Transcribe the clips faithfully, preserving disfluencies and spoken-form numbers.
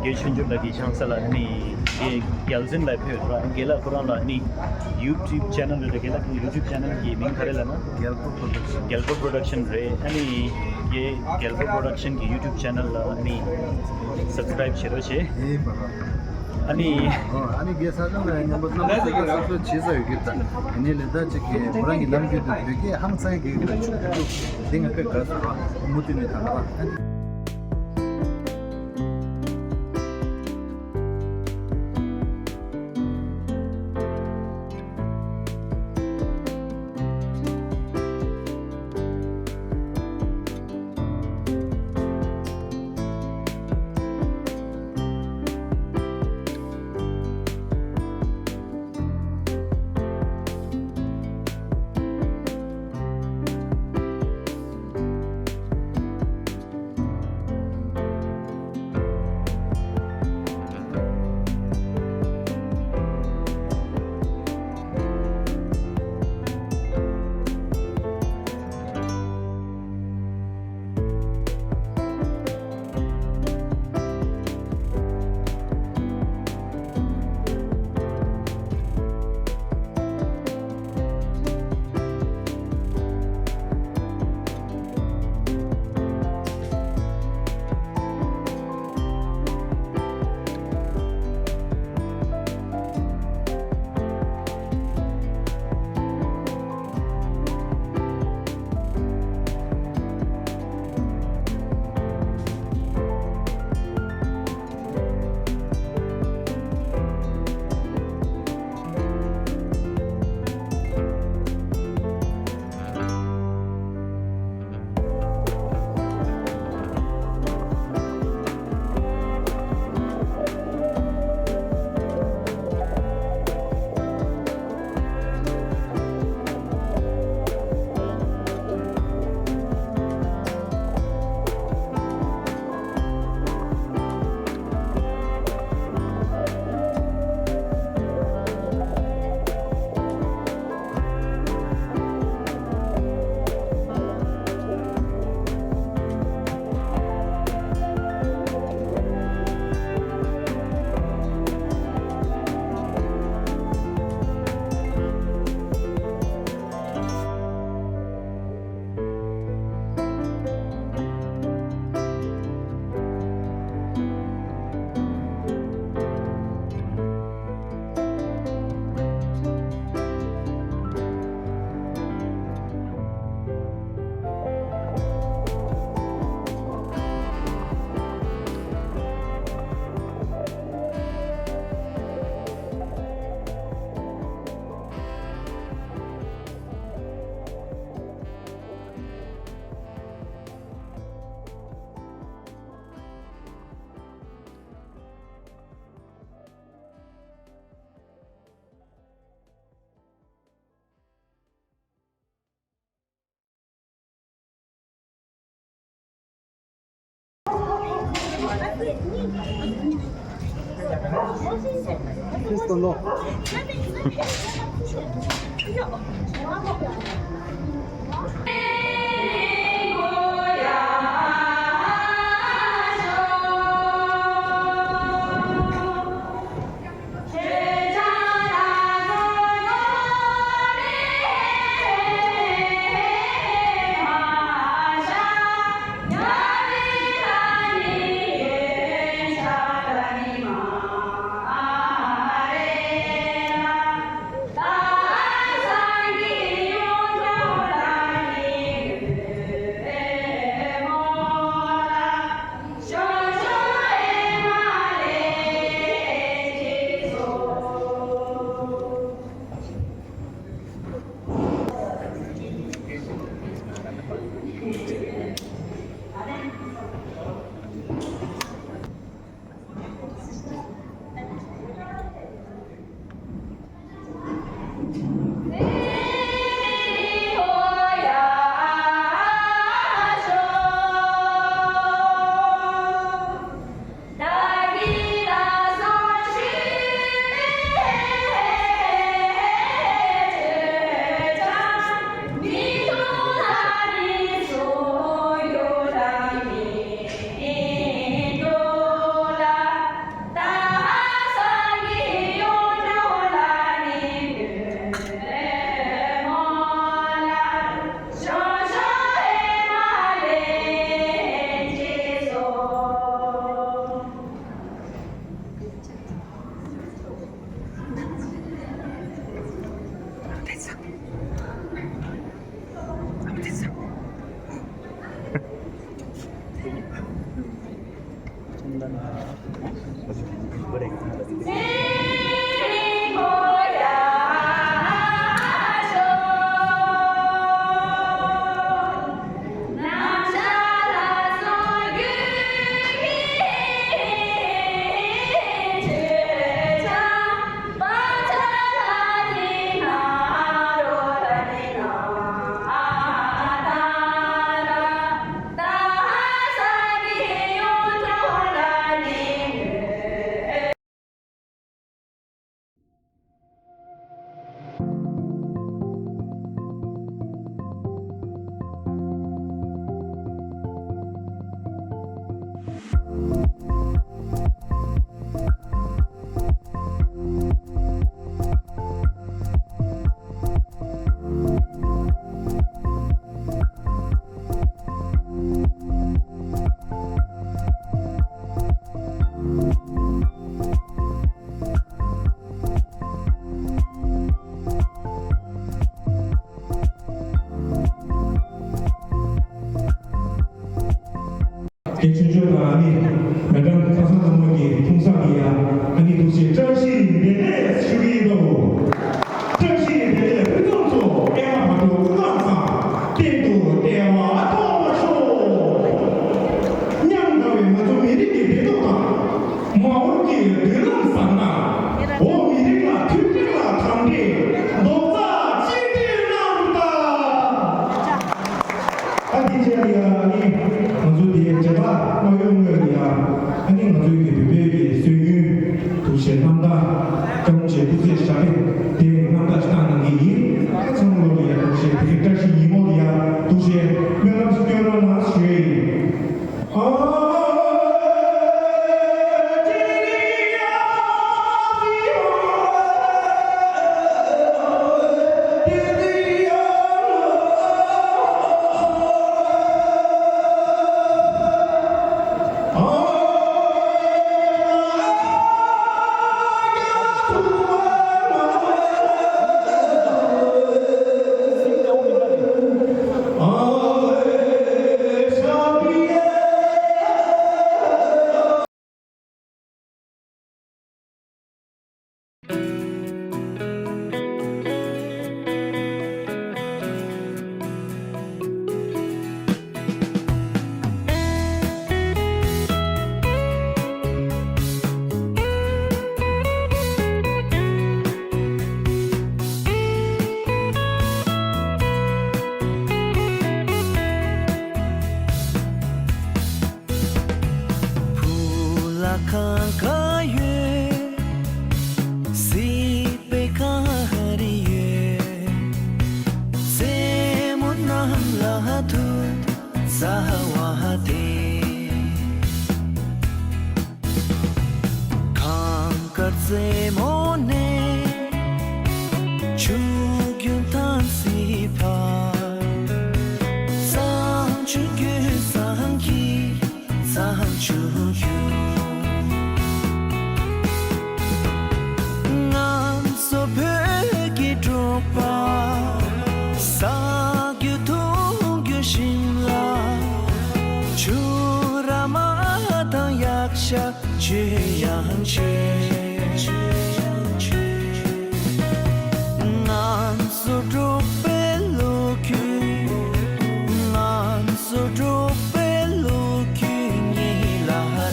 རྒན་ཆོས་འབྱོར་ལགས་ཀྱི་ཆང་ས་ལ་ནི་རྒན་རྒྱལ་འཛིན་ལགས་ཕེབས་ར། རྒན་ལགས་ཁོ་རང་ལ་ནི་YouTube channel རེད། རྒན་ལགས་ཀྱི་YouTube channel གྱི་མིང་ག་རེ་ལབ་ན། རྒྱལ་པོ་Production། རྒྱལ་པོ་Production རེད། ཨ་ནི་རྒན་རྒྱལ་པོ་Production གྱི་YouTube channel ལ་ནི་subscribe བྱེད་རོགས་བྱེད། ཨེ་པ་ར། ཨ་ནི། ཨོ། ཨ་ནི་རྒན་ས་ལ་མཉམ་པོ་རྣམ་པ་ཚོ་གི་སློབ་གསོ་བྱེད་ས་ཡོད་ཀྱི་ད། ཨ་ནི་ལས་ད་ཅིག་གི་ཁོ་རང་གི་ནམ་རྒྱུན་དུ་བོད་སྐད་ཧང་སང་གི་ལ་ཆུ་ཆུ་དེ་ང་དཔེ་དགའ་སོང་བ། མུ་མཐུད་ནས་ད་ལ། ཨ་ནི་མེ་ཀྲམ་ཁ་སང་ལྷ་མོ་གི་ཕུང་གསར་གྱི་ཡ། ཨ་ནི་འདུག་སེ་བཀྲ་ཤིས་བདེ་ལེགས་ཞུ་གི་ཡིན་ལོ། བཀྲ་ཤིས་བདེ་ལེགས་ཕུན་སུམ་ཚོགས། ཨེ་མ་བ་དོ་ཀུན་ལ་བཟང་། གཏན་དུ་བདེ་བ་ཐོབ་པར་ཤོག། ཉམས་དགའ་བའི་ང་ཚོ་མི་རིགས་ཀྱི་བདེ་སྡུག་དང་། མ་འོངས་ཀྱི་མདུན་ལམ་བཟང་ན། འོ་མི་རིགས་ལ་མཐུན་སྒྲིལ་ལ་དམ་སྒྲིལ། རྡོག་རྩ་གཅིག་སྒྲིལ་གནང་རོགས་གནང་། ཨ་དེ་རྗེས་ལ་ཡ་ཨ་ནི་ང་ཚོ་དེའི་མཇལ་ཁ་མ་ཡོང་སྔོན་ལ་ཡ་ཨ་ནི་ང་ཚོའི་གི་བོད་པའི་གི་སྲོལ་རྒྱུན་འདུག་སེ་རྣམ་ཐར་སྐྱབས་མགོན་རྗེ་སྐུ་ཚེ་ཞབས་པད་བརྟན་རྣམ་ཐར་ཞིག་བཏང་གནང་གི་ཡིན། ཨ་ཚང་མ་ལོ་ལ་ཡ་འདུག་སེ་དེ་རིང་བཀྲ་ཤིས་ཉིན་མོ་ལ་ཡ་འདུག་སེ་སྨོན་ལམ་ཞིག་སྐྱོན་རོགས་གནང་ཞུ་ཡ་ཡིན། བུ་ལ་གང་ག་ཡོད། སྲིད་པའི་ག་རེ་ཡོད། རྩེ་མོ་གནམ་ལ་ཐུག་ཟ་བ་དེ། གངས་དཀར་རྩེ་མོ་ནས་ཆུ་རྒྱུན་ཐང་སི་བར། བསང་ཆུ་རྒྱུན་བསང་གི་བསང་ཆུ་རྒྱུན། ང་ཚོ་བོད་ཀྱི་འབྲོག་པ། ཟ་རྒྱུ་འཐུང་རྒྱུ་ཞིམ་ལ། ཆུ་ར་མ་དང་ཡག་ཤ། ཆོས་ཡང་ཆོས། ང་ཚོ་འབྲོག་པའི་ལོ་རྒྱུས། ང་ཚོ་འབྲོག་པའི་ལོ་རྒྱུས་ཉིད་ལ་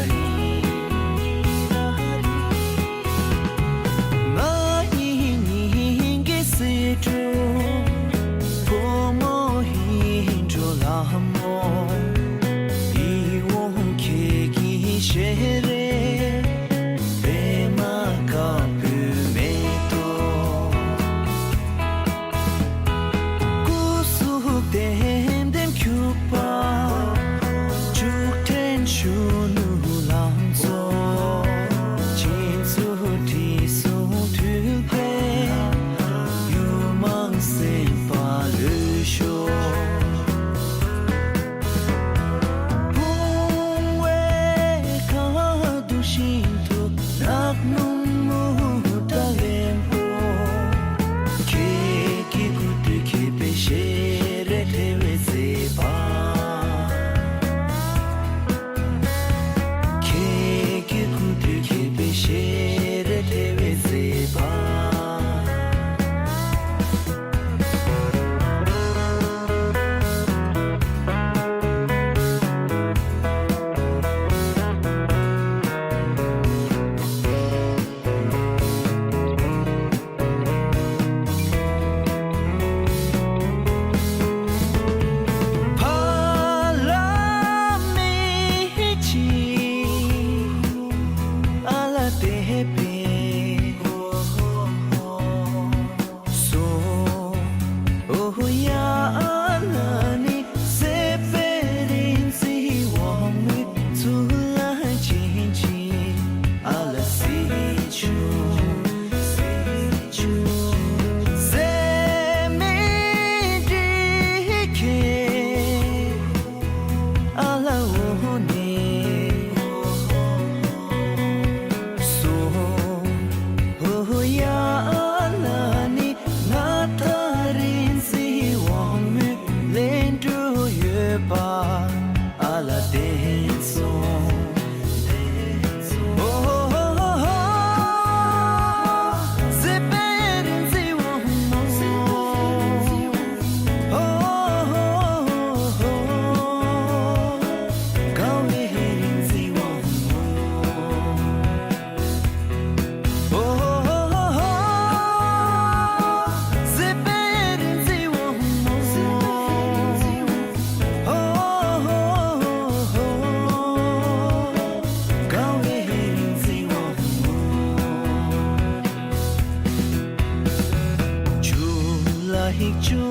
རིང་། ང་ཡི་སྙིང་གི་སྲིད་འགྲོ། བུ་མོ་ཡིད་འགྲོ་ལ་མོ། ཡིད་འོང་ཁྱེད་ཀྱི་ཞལ་རས།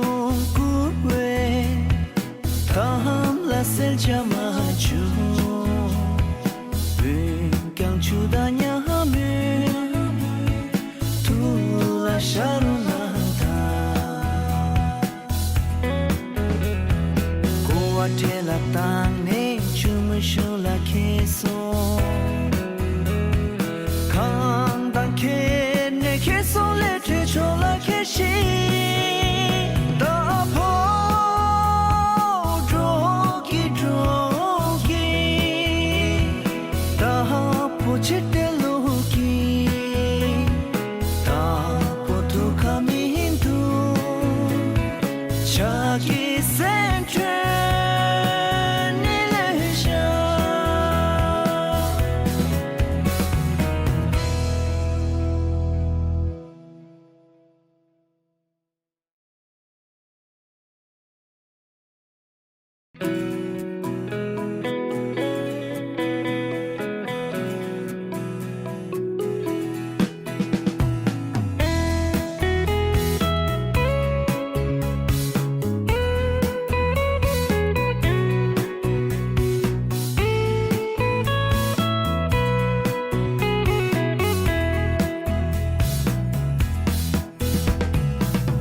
བསྐུར་བས་དམ་ལ་གསལ་ཆ་མ་བྱུང་། འོན་ཀྱང་ཆུ་དང་མཉམ་མོའི་ཐུགས་ལ་ཤར་རོ་ན་ད། སྐོར་བ་འཕྲལ་ལ་བཏང་ནས་ཆུ་མིག་གཞུང་ལ་ཁྱེར་སོང་། གང་དང་ཁྱེར་ནས་ཁྱེར་སོང་ལས་འཕྲོས་ཕྱོགས་ལ་ཁྱེར་ཞིང་། ད་ཕོ་འགྲོ་གི་འགྲོ་གི། ད་ཕོ་ཆེ་སྤྲེལ་ལོ་གི། ད་ཕོ་ཐུགས་ཁ་མི་འདུག་ཕྱག་གི་སེམས་ཁྲོད་ནས་ལོས་ཤར།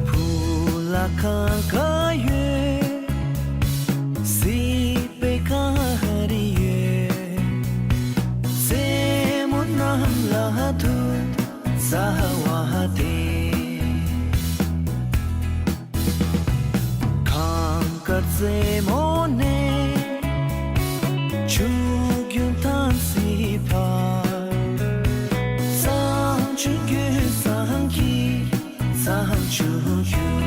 བུ་ལ་གང་ག་ཡོད། སྲིད་པའི་ག་རེ་ཡོད། རྩེ་མོ་གནམ་ལ་ཐུག་རྩ་བ་དེ། གངས་དཀར་རྩེ་མོ་ནས་ཆུ་རྒྱུན་ཐང་སི་བར། བསང་ཆུ་རྒྱུན་བསང་གི་བསང་ཆུ་རྒྱུན།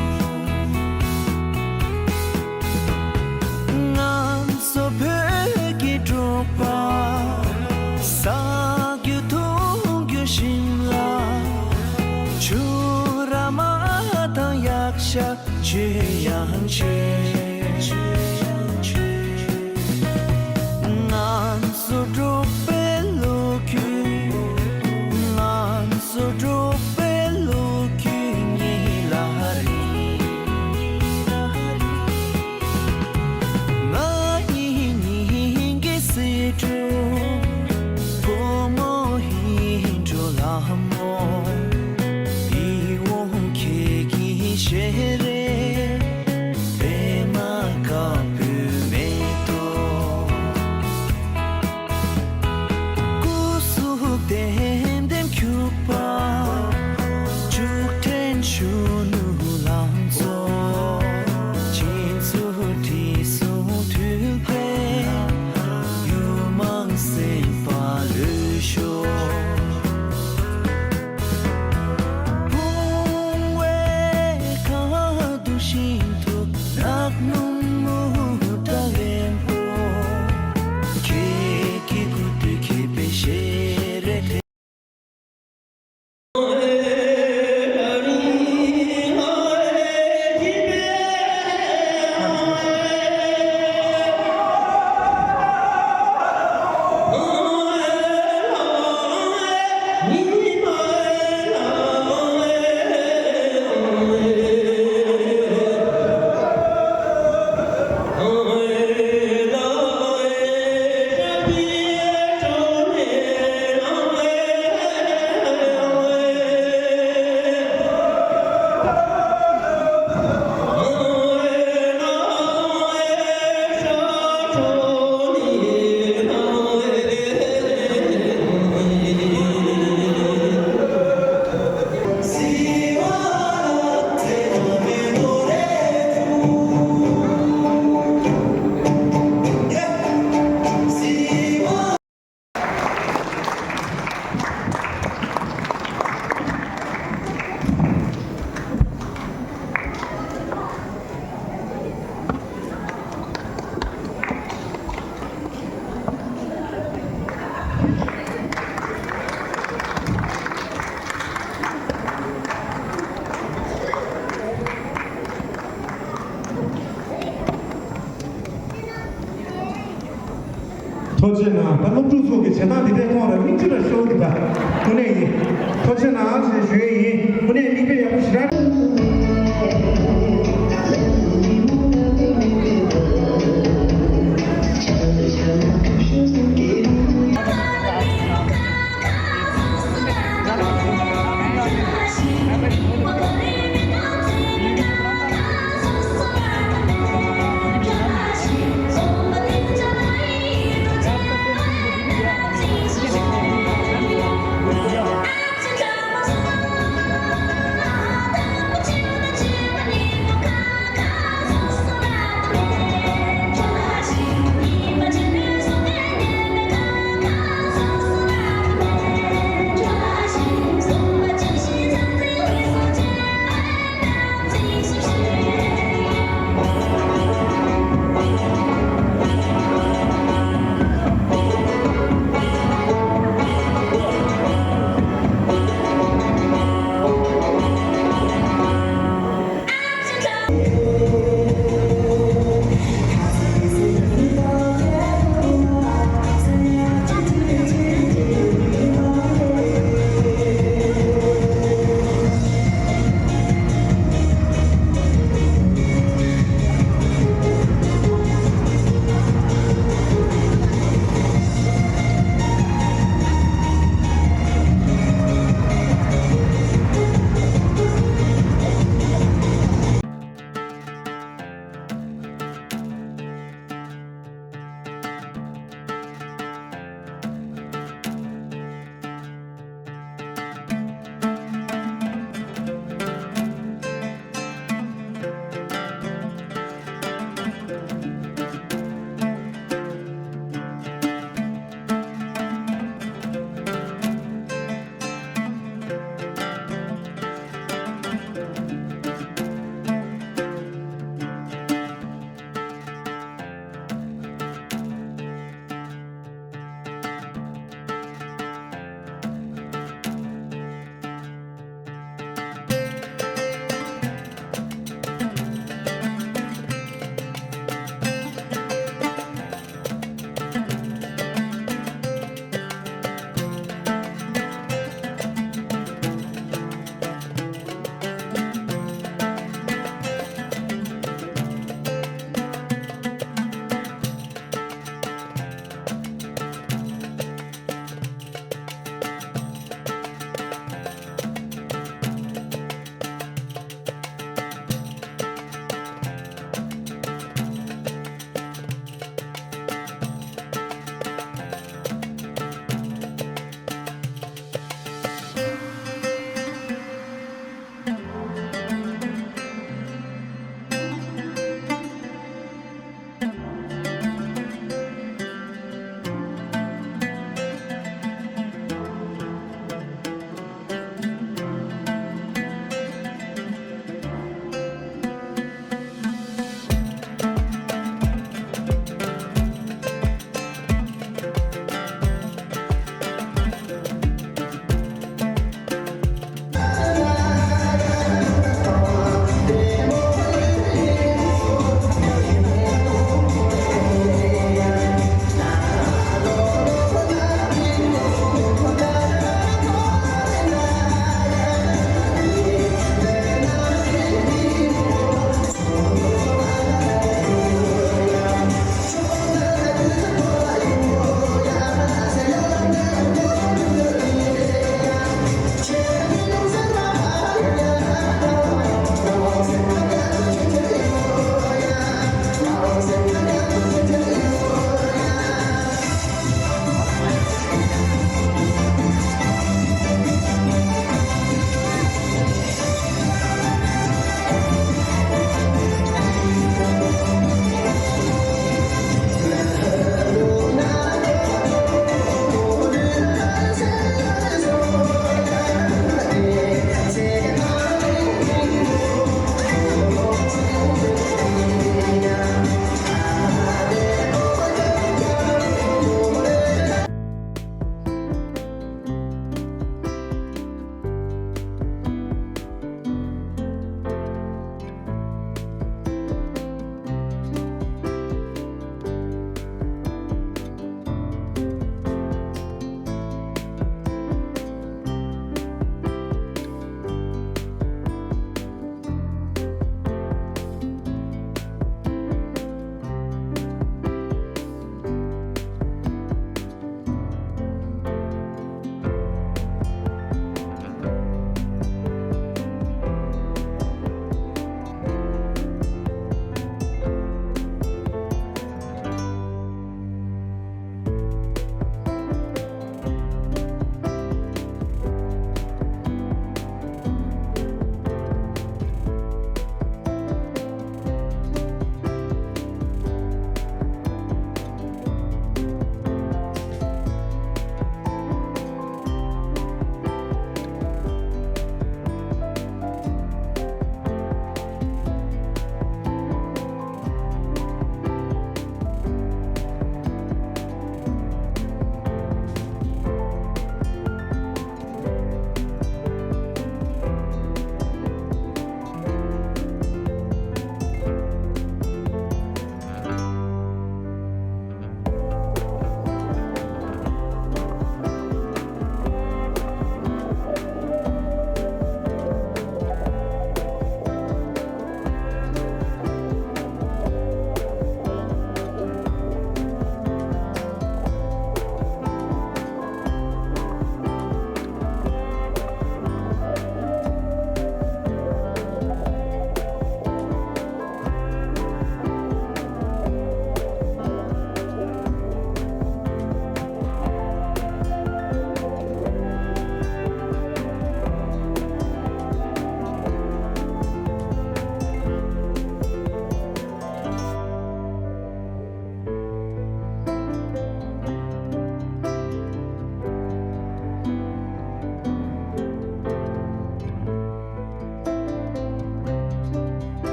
ང་ཚོ་བོད་ཀྱི་འབྲོག་པ། ཟ་རྒྱུ་འཐུང་རྒྱུ་ཞིམ་ལ། ཆུ་ར་མ་དང་གཡག་ཤ་ཆོས་ཡང་ཆོས། ང་ཚོ་འབྲོག་པའི་ལོ་རྒྱུས། ང་ཚོ་འབྲོག་པའི་ལོ་རྒྱུས་ཉིད་ལ་རེ། ང་ཡི་སྙིང་གི་སེ་འབྲུ། བུ་མོ་ཡིད་འཕྲོག་ལ་མོ། ཡིད་འོང་ཁྱེད་ཀྱི་ཞལ་རས། པད་མ་དཀར་པོའི་མེ་ཏོག་སྐུ་གཟུགས་ལྡེམ་ལྡེམ་འཁྱུག་པ། ལྕུག་ཕྲན་གཞོན་ནུ་ལང་ཚོ། ཁྱེད་ཚོ་དྲི་བསུང་འཐུལ་བའི་ཡུལ་མང་སེམས་པ་ལོས་ཤོག་བུང་བའི་ཁ་དུ་ཤིན་ཏུ་ནག་སྣུམ་མུ་ཏྲ་ལེན་པོ། ཁྱེད་ཀྱི་སྐུ་དུས་ཁྱད་པའི་ཞལ་རས། ཐུགས་རྗེ་གནང་། ད་སློབ་ཕྲུག་ཚོ་གི་བྱེད་སྟངས་འདི་འདྲས་མཐོང་ར་མིག་ཆུ་ར་ཤོར་འདུག་ད་དངོས་གནས་ཡིན། ཐུགས་རྗེ་གནང་ཞེས་ཞུ་ཡས་ཡིན། དངོས་གནས་མིག་དཔེ་ཡག་པོ་ཞེ་དྲག